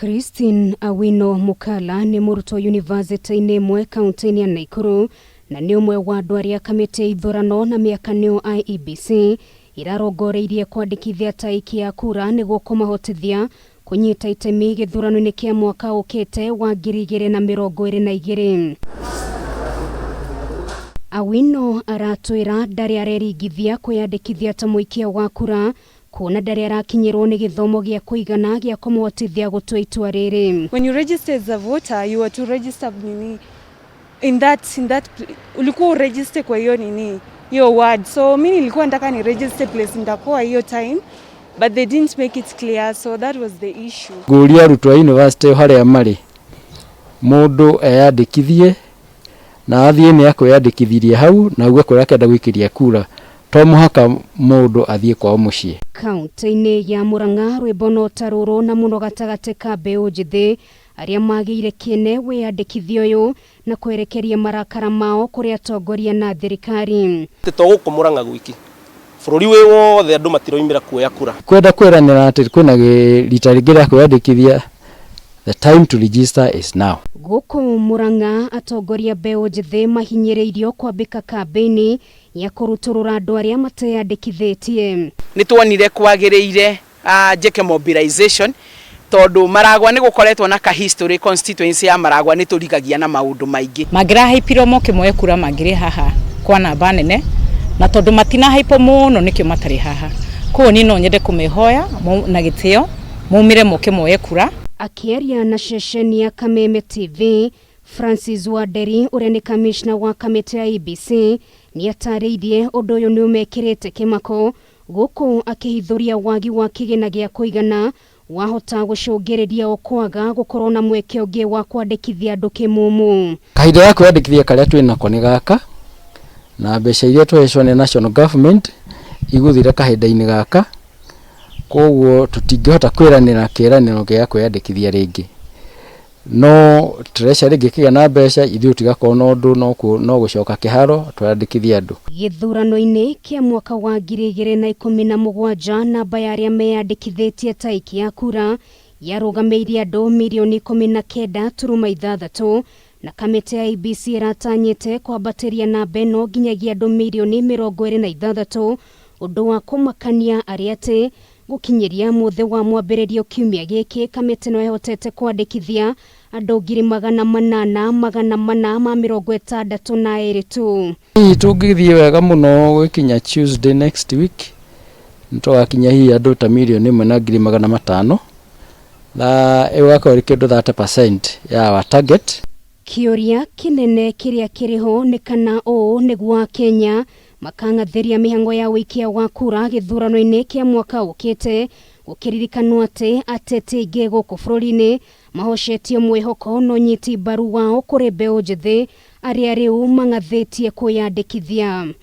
Christine Awino Mukala nĩ mũrutwo yunivasĩtĩ-inĩ ĩmwe kaunti-inĩ ya Naikuru na nĩ ũmwe wa andũ arĩa kamĩtĩ ya ithurano na mĩaka nĩo IEBC irarongoreirie kwandĩkithia ta aikia a kura nĩguo kũmahotithia kũnyita itemi gĩthurano-inĩ kĩa mwaka ũkĩte wa 2022. Awino aratwĩra ndarĩ areringithia kwĩyandĩkithia ta mũikia wa kura kuona ndarĩ arakinyĩrwo nĩ gĩthomo gĩa kũigana gĩa kũmũhotithia gũtua itua rĩrĩ. When you register as a voter, you are to register nini in that ulikuwa uregister kwa hiyo nini, hiyo ward. So mi nilikuwa nataka ni register place nitakuwa hiyo time, but they didn't make it clear, so that was the issue. Ngũria arutwo a university harĩa marĩ, mũndũ eyandĩkithie na athiĩ nĩ akwĩyandĩkithirie hau na auge kũrĩa akenda gũikĩria kura, to mũhaka mũndũ athiĩ kwao mũciĩ. Kaunti-inĩ ya Murang'a, rwĩmbo no ta rũrũ na mũno gatagatĩ ka mbeũ njĩthĩ arĩa magĩire kĩene wĩyandĩkithia ũyũ na kwerekeria marakara mao kũrĩ atongoria na thirikari. To gũkũ Murang'a gwiki, bũrũri wĩ wothe andũ matiroimĩra kuoya kura. Kwenda kwĩranĩra atĩ kwĩna rita rĩngĩ rĩa kwĩyandĩkithia, the time to register is now. Gũkũ Murang'a, atongoria mbeũ njĩthĩ mahinyĩrĩirio kwambĩka kambĩini ya kũrutũrũra andũ arĩa mateyandĩkithĩtie. Nĩ tuonire kwagĩrĩire njĩke mobilization tondũ Maragwa nĩ gũkoretwo na ka history. Constituency ya Maragwa nĩ tũrigagia na maũndũ maingĩ. Mangĩrahaipirwo moke moe kura, mangĩrĩ haha kwa namba nene, na tondũ matinahaipwo mũno nĩkĩo matarĩ haha. Koguo niĩ no nyende kũmehoya na gĩtĩo maumĩre moke moe kura. Akĩaria na ceceni ya Kameme TV, Francis Wanderi ũrĩa nĩ kamishna wa kamĩtĩ ya IEBC nĩ atarĩirie ũndũ ũyũ nĩ ũmekĩrĩte kĩmako, gũkũ akĩhithũria wagi wa kĩgĩna gĩa kũigana wahota gũcũngĩrĩria o kwaga gũkorwo na mweke ũngĩ wa kwandĩkithia andũ kĩmumu. Kahinda ga kwĩyandĩkithia karĩa twĩ nako nĩ gaka, na mbeca iria tũhetwo nĩ national government igũthira kahinda-inĩ gaka, koguo tũtingĩhota kwĩranĩra kĩĩranĩro gĩa kwĩyandĩkithia rĩngĩ. No treasury ĩngĩkĩgĩa na mbeca, ithuĩ tũtigakorwo na ũndũ no gũcoka kĩharo twandĩkithie andũ. Gĩthurano-inĩ kĩa mwaka wa 2017, namba ya arĩa meyandĩkithĩtie ta aikia a kura yarũgamĩire andũ mirioni 19.6, na kamĩtĩ ya IEBC ĩratanyĩte kwambatĩria namba ĩno nginyagia andũ mirioni 26. Ũndũ wa kũmakania arĩ atĩ gũkinyĩria mũthĩ wa mwambĩrĩrio kiumia gĩkĩ, kamĩtĩ no ĩhotete kwandĩkithia andũ 800,462 tu. Hihi tũngĩthiĩ wega mũno gũgĩkinya Tuesday next week, nĩ tũgakinya hihi andũ ta 1,500,000, na ĩyo ĩgakorwo ĩrĩ kĩndũ 30% ya our target. Kĩũria kĩnene kĩrĩa kĩrĩho nĩ kana ũũ nĩguo Akenya makang'athĩria mĩhang'o ya ũikia wa kura gĩthurano-inĩ kĩa mwaka ũkĩte, gũkĩririkanwo atĩ ateti aingĩ gũkũ bũrũri-inĩ mahocetio mwĩhoko na ũnyiti mbaru wao kũrĩ mbeũ njĩthĩ arĩa rĩu mang'athĩtie kwĩyandĩkithia.